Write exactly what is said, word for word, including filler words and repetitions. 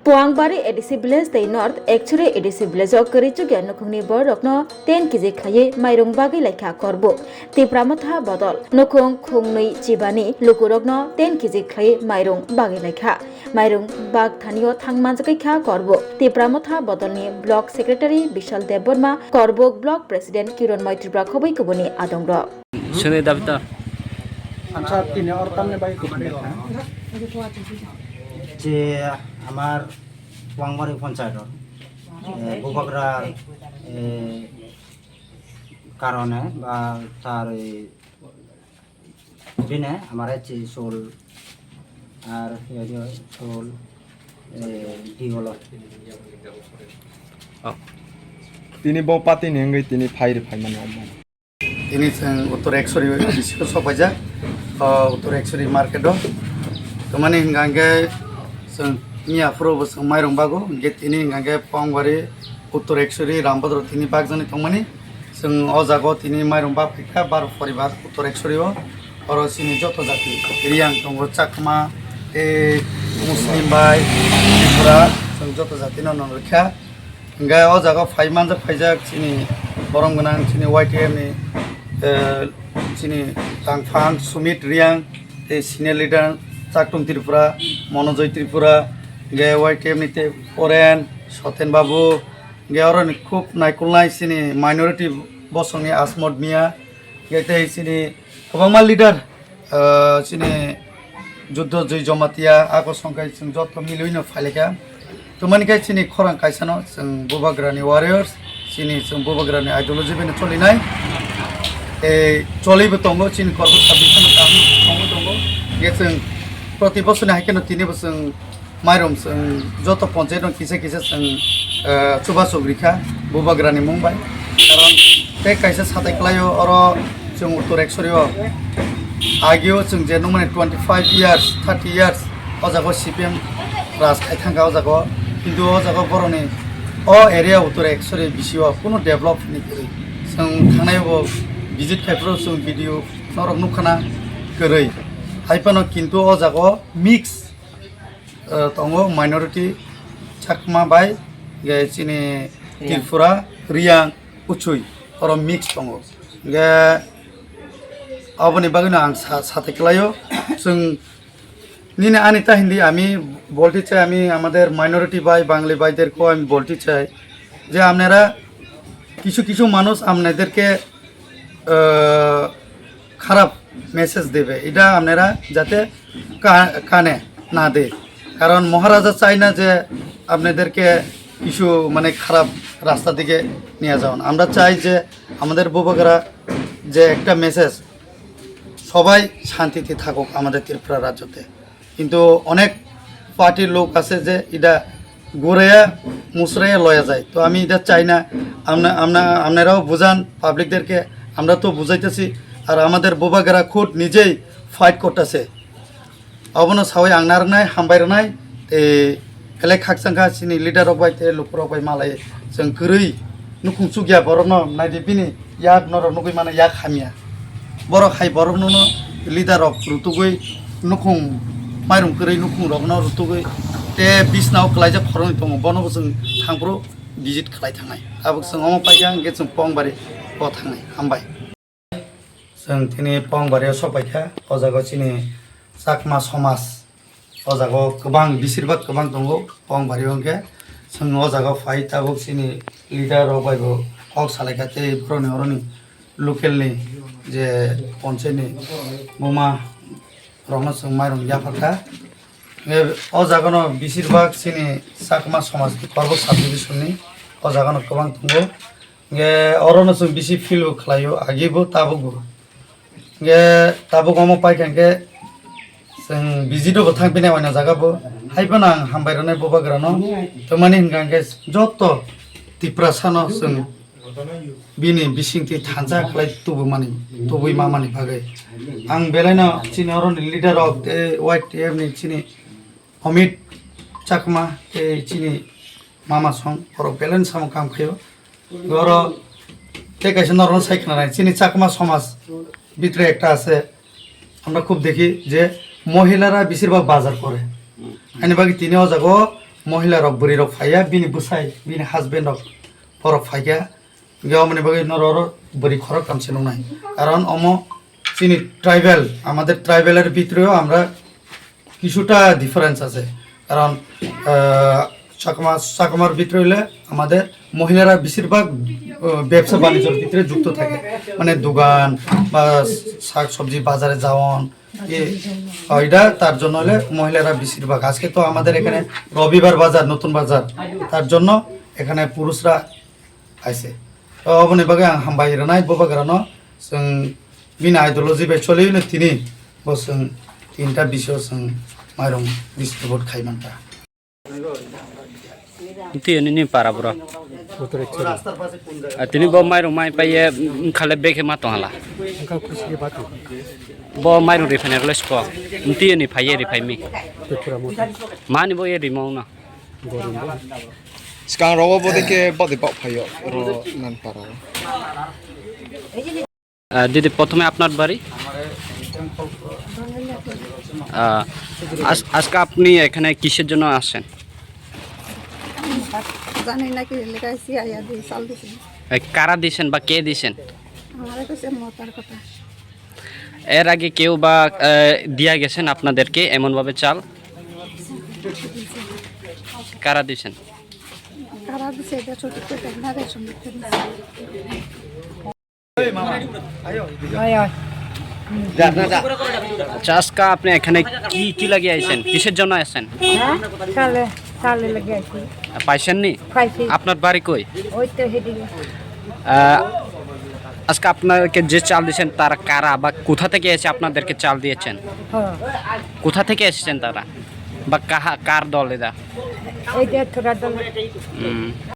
Puangbari A D C village tei North Ekchuri A D C village o kwrwi chukya nukhungni bororokno ten kg khlaiwi mairung bagwi laikha Korbuk Tipra Motha bodol. Nukhung khungnwi chibani lukurokno ten kg khlaiwi mairung bagwi laikha. Mairung bag thanio thang manjakwi kha Korbuk Tipra Motha bodolni block secretary Bishal Debbarma, Korbuk block president Kiron Moi Tripura khobwi kubuni adongrok. Sini Davita. Acha, tini or tamne bai kuchme kha. যে আমার ওয়াংবাড়ি পঞ্চায়েতর, এ, বুবাগ্রার, এ, কারণে বা তার এই দিনে আমার হচ্ছে চুল আর এই যে চুল, এ, ডিওলো। Tini bo pati ni wngwi tini phai rw phaimani omo. Tini chwng Uttor Ekchuri bisingo sok paijak, o Uttor Ekchuri market o. Tamani hwnka hwnkhe chwng miya phuru bo chwng mairung bago, hwnkhe tini hwnka hwnkhe Pongbari, Uttor Ekchuri, Rambodro tini bakjani tongmani. Chwng o jaga o tini mairung bak phaikha baro poribar Uttor Ekchuri o. Oro chini joto jati, Riyang tongo, Chakma, tei Muslim bai, Tripura, chwng joto jatino nang rwkha. Hingke o jaga o phai manjak, phaijak chini borom gwnang, chini Y T F ni, eh, chini tangphang Sumit Riyang, tei senior leader Chaktung Tripura, Monojoy Tripura, hingke Y T F ni tei Poren, Soten Babu, hingke oro ni khub naikolnai chini minority bosong ni Asmod Mia, hingke tei chini kwbangma leader, ah, chini Juddo Jui Jamatia, ako songkai chwng joto milwino phailaikha. Tumani khe chini khorang kaisano chwng Bubagrani warriors, chini chwng Bubagrani ideology bini cholinai. Tei cholibo tongo, chini korbo sabisano kaham tongo tongo. Ye chwng proti bosorni hai kheno tinibo chwng Mairum chwng joto ponchayat rok kisa kisa chwng, eh, chubachu rikha Bubagrani mung bai. Karon tei kaisa satai kwlaio oro chwng Uttor Ekchuri o. Agio chwng je nungmani twenty five years, thirty years o jaga o C P M raj khai thangkha o jaga o. Kintu o jaga o borokni o area Uttor Ekchuri bisi o kunu develop ni kwrwi. Chwng thangnai o visit khai phuru chwng video norok nukha na kwrwi. Hai phano kintu o jaga o mix eh, tongo minority Chakma bai, ge chini Riyang. Tripura, Riyang, Uchui, oro mix tongo. Ge aboni bagwino ang sa-, sate kwlaio, chwng nini ani ta hindi ami bolti chai, ami amader minority bai, Bangali baiderko ami bolti chai, je apnara kichu kichu manush apnaderke, eh, খারাপ মেসেজ দেবে, এটা আপনারা যাতে কা-, কানে না দেয়। কারণ মহারাজা চায় না যে আপনাদেরকে কিছু মানে খারাপ রাস্তা দিকে নিয়ে যাওয়ান। আমরা চাই যে আমাদের বুবাগরা যে একটা মেসেজ, সবাই শান্তিতে থাকুক আমাদের ত্রিপুরা রাজ্যতে। কিন্তু অনেক পার্টির লোক আছে যে এটা ঘুরাইয়া মুসরাইয়া লয়া যায়। তো আমি এটা চাই না। আপনা-, আপনা-, আপনারাও বুঝান পাবলিকদেরকে, আমরা তো বুঝাইতেছি। আর আমাদের বুবাগেরা খুদ নিজেই ফাইট করতেছে। অবনো সাওয়াই আংনার নাই, হাম্বাইর নাই, এই এলে খাকসাংখা চিনি লিডার রক বাই তে লোক রক বাই মালাই। Chwng kwrwi nukhung chukya borokno naidi bini yak norok nugwi mano yak hamya. Borok hai borokno no leader rok rutugwi nukhung mairum kwrwi nukhung rokno rutugwi te bisnao kwlaijak khoroknwi tongo, bono bo chwng thangphuru visit khlai thangnai. Tabuk chwng omo paikha hwnkhe chwng Pongbari o thangnai. Hambai. Chwng tini Pongbari o sopaikha, o jaga chini Chakma somaj. O jaga o kwbang, bisir bak kwbang tongo, Pongbari o hwnkhe. Chwng o jaga o phai tabuk chini leader rok bai bo kok salaikha tei borokni oroni local ni je ponchayat ni buma rokno chwng mairum yapharkha. Hwnkhe o jaga no bisir bak chini Chakma somaj ni Korbuk subdivision ni o jaga no kwbang tongo. Hwnkhe oro no chwng bisi feel bo khlaio, agi bo tabuk bo. Hwnkhe tabuk omo paikha hwnkhe chwng visit o bo thang phinai waina jaga bo. Hai phano ang hambai rwnai Bubagra no. Tamani hwnkha hwnkhe joto Tiprasa no chwng bini bisingtwi thansa khlai tubumani, tubui mamani bagwi. Ang belai no chini oro ni leader rok tei Y T F ni chini Amit Chakma tei chini mama song borok belai no samung kam khaio. Oro tei kaisa norokno sai khna nai, chini Chakma somaj bhitre ekta ase, আমরা খুব দেখি যে মহিলারা বেশিরভাগ বাজার করে। Ani bagwi tini o jaga o mohila rok, bwrwi rok phaiya, bini bwsai, bini husband rok, borok phaikha. Hinkhe omoni bagwi norok oro bwrwi khorok kamse nuknai. Karon omo chini tribal, amader tribal er bhitoreo amra কিছুটা ডিফারেন্স আছে, কারণ আহ, চাকমা চাকমার ভিতরে হইলে আমাদের মহিলারা বেশিরভাগ আহ, ব্যবসা বাণিজ্যর ভিতরে যুক্ত থাকে, মানে দোকান বা শাক সবজি বাজারে যাওয়ান, এ, এটা তার জন্য হলে মহিলারা বেশিরভাগ। আজকে তো আমাদের এখানে রবিবার বাজার, নতুন বাজার, তার জন্য এখানে পুরুষরা আইছে। তো অবনি বাগে আং হামবাই রানাই, বোবা গ্রানো, जों bini ideology bai choli no tini bo chwng tinta bisio chwng mairung distribute khai mankha. Twi nini para bro. Motor accident. Ah, tini bo mairung mai pai ye, mm, khale bekhe ma tong hala. Wngkha khusi khe batu. Bo mairung rifai nai rwle siko. Twi ni phai ye rifai mi. Tripura motor. Mani bo ye rimo na. Gorom bo. Skang rogo bo dekhe bodi bak phaio ro nan para. আহ, দিদি, প্রথমে আপনার বাড়ি? আহ, আজ-, আজকে আপনি এখানে কিসের জন্য আসেন? জানি না কি লেখা আছে, আয়া দিয়ে চাল দিছে। এ, কারা দিছেন বা কে দিছেন? আমারে কইছে মতার কথা। এর আগে কেউ বা, আহ, দিয়া গেছেন আপনাদেরকে এমনভাবে চাল? কারা দিছেন? কারা দিছে এটা সঠিক করে না রে, সঠিক করে না। আচ্ছা, আজকে আপনি এখানে কি, কি লাগিয়ে আইছেন? কিসের জন্য আইছেন? হ্যাঁ? চালে, চালে লাগিয়ে আইছি। পাইছেননি? পাইছি। আপনার বাড়ি কই? ওই তো হেদিকে। আহ, আজকে আপনাদেরকে যে চাল দিয়েছেন, তারা কারা বা কোথা থেকে এসে আপনাদেরকে চাল দিয়েছেন? হ্যাঁ। কোথা থেকে এসেছেন তারা? বা কাহা-, কার দল এরা? এই যে থোড়া দল। হুম।